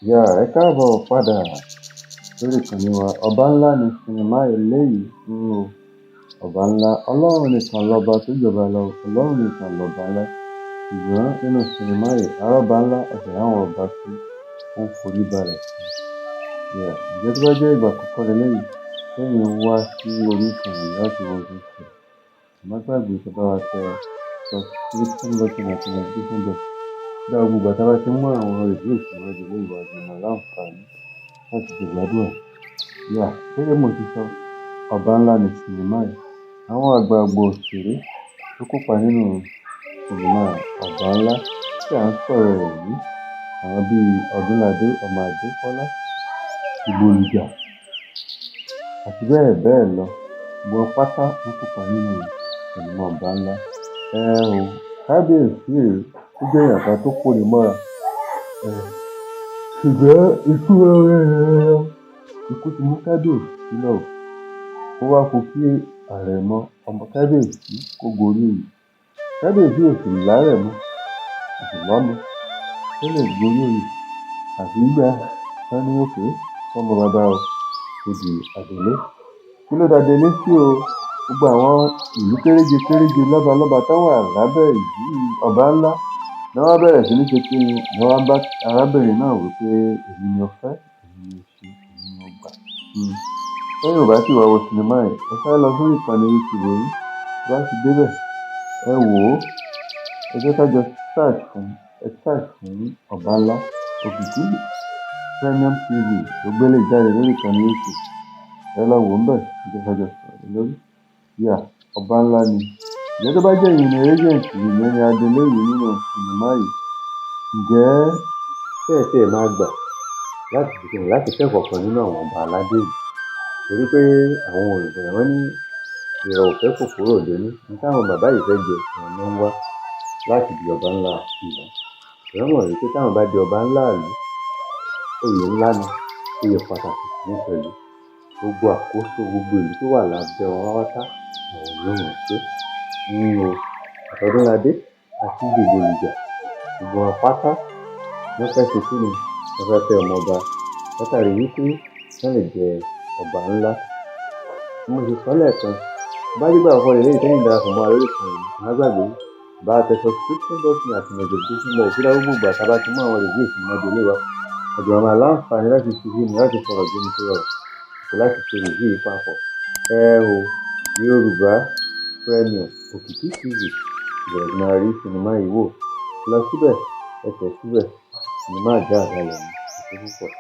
Yà, ẹ káàbọ̀ padà lórí ìkànnì wa. Ọba Ńlá ni sinimá eléyìí ń wo. Ọba Ńlá, Ọlọ́run nìkan lọ́ba tó jọba lọ, Ọlọ́run nìkan lọ́ba ńlá. Ṣùgbọ́n nínú sinimá yìí, arọ́ba ńlá ẹsẹ̀ àwọn ọba tí ó ń forí balẹ̀ fún. Yeah, ǹjẹ́ tó bá jẹ́ ìgbà àkọ́kọ́ leléyìí tẹ́yin wá sí orí ìkànnì láti wo ohun tó ń ṣẹlẹ̀, ẹ má gbàgbé kẹ́ bá wa tẹ subscription button àti notification bell. Dá gbogbo ìgbà tá a bá ti mú àwọn reviews wá di eléyìí wá, ẹ máa láǹfààní láti jẹ̀gbádùn ẹ̀. Yeah, gẹ́gẹ́ bí mo ti sọ, Ọba Ńlá ni sinimá yìí. Àwọn àgbààgbà òṣèré tó kópa nínú sinimá Ọba Ńlá tí à ń sọ̀rọ̀ rẹ̀ yìí, àwọn bíi Ọdúnladé ọmọ Adékọ́lá, Ìgbòlùjà àti bẹ́ẹ̀ bẹ́ẹ̀ lọ. Gbogbo wọn pátá ló kópa nínú sinimá Ọba Ńlá. Ẹ o, kábíyèsí rèé, ó jẹ́ èèyàn kan tó kóni mọ́ra. Ṣùgbọ́n ikú ikú ti mú kábíyèsí lọ. Ó wá kú kí àrẹ̀mọ ọmọ kábíyèsí kó gorí oyè. Kábíyèsí ò sì lárẹ̀mọ, kò sì lọ́mọ tó lè gorí oyè. Àfi ìgbà tán ní okay kọ́mọ bàbá o kó di adelé. Kí ló dàdélé sí o? Gbogbo àwọn ìlú kéréje kéréje lọ́balọ́ba tó wà lábẹ́ ìlú Ọba Ńlá ni wọ́n bẹ̀rẹ̀ sí ní ṣe kí ni wọ́n bá arábìnrin náà wí pé èmi ni o fẹ́, èmi ni o ṣe, èmi ni o gbà. Tẹ́yin ò bá sì wá wo sinimá yìí, ẹ sáré lọ sórí ìkànnì YouTube yìí. Bí bá ti débẹ̀, ẹ wò ó. Ẹ jẹ́ ká jọ search fún, ẹ search fún Ọba Ńlá. Òkìkí Premium TV ló gbélé jáde lórí ìkànnì YouTube. Ẹ lọ wò ó ńbẹ̀, ẹ jẹ́ ká jọ sọ̀rọ̀ lórí. Yeah, Ọba Ńlá ni. Ǹjẹ́ tó bá jẹ́ ẹ̀yin ni agent yìí, ìyẹn ni adelé yìí nínú sinimá yìí, ǹjẹ́ ṣé ẹ tiẹ̀ máa gbà láti ṣe kíni láti kẹ́kọ̀ọ́ kan nínú àwọn ọba aládé yìí? Torí pé àwọn òyìnbó wọ́n ní ìrọ̀ ò fẹ́ kòkòrò dénú. Ní táwọn bàbá yìí fẹ́ jẹ, àwọn náà ń wá láti di ọba ńlá ìlú. Wọ́n mọ̀ wípé táwọn bá di ọba ńlá ìlú, oyè ńlá ni, oyè pàtàkì ní pẹ̀lú. Gbogbo àkóso gbogbo ìlú tó wà lábẹ́ wọn pátá, àwọn ni ó mọ̀ ṣe. Ní o, àtọdúnladé àti Ìgbòlùjà, gbogbo wọn pátá wọ́n fẹ́ ṣe kíni, wọ́n fẹ́ fẹ́ ọmọ ọba látàrí wípé wọ́n lè jẹ ọba ńlá. Bí mo ṣe sọ lẹ́ẹ̀kan, bá dígbà àkọ́kọ́ leléyìí tẹ́yin darapọ̀ mọ́ wa lórí ìkànnì yìí, ẹ má gbàgbé bá tẹ subscription button àti notification bell sí gbogbo ìgbà tá a bá ti mú àwọn reviews sinimá délé wa. Àjọ máa láǹfààní láti ṣe kíni láti fọ̀rọ̀ jomi tó rọrùn àti láti ṣe review yìí papọ̀. Ẹ o, Yorùbá Premium Òkìkí TV ìbẹ̀rẹ̀ máa rí sinimá yìí wò. Lọ síbẹ̀, ẹ tẹ̀ síbẹ̀, sinimá àjààbálẹ̀ ni, ẹ ṣé púpọ̀.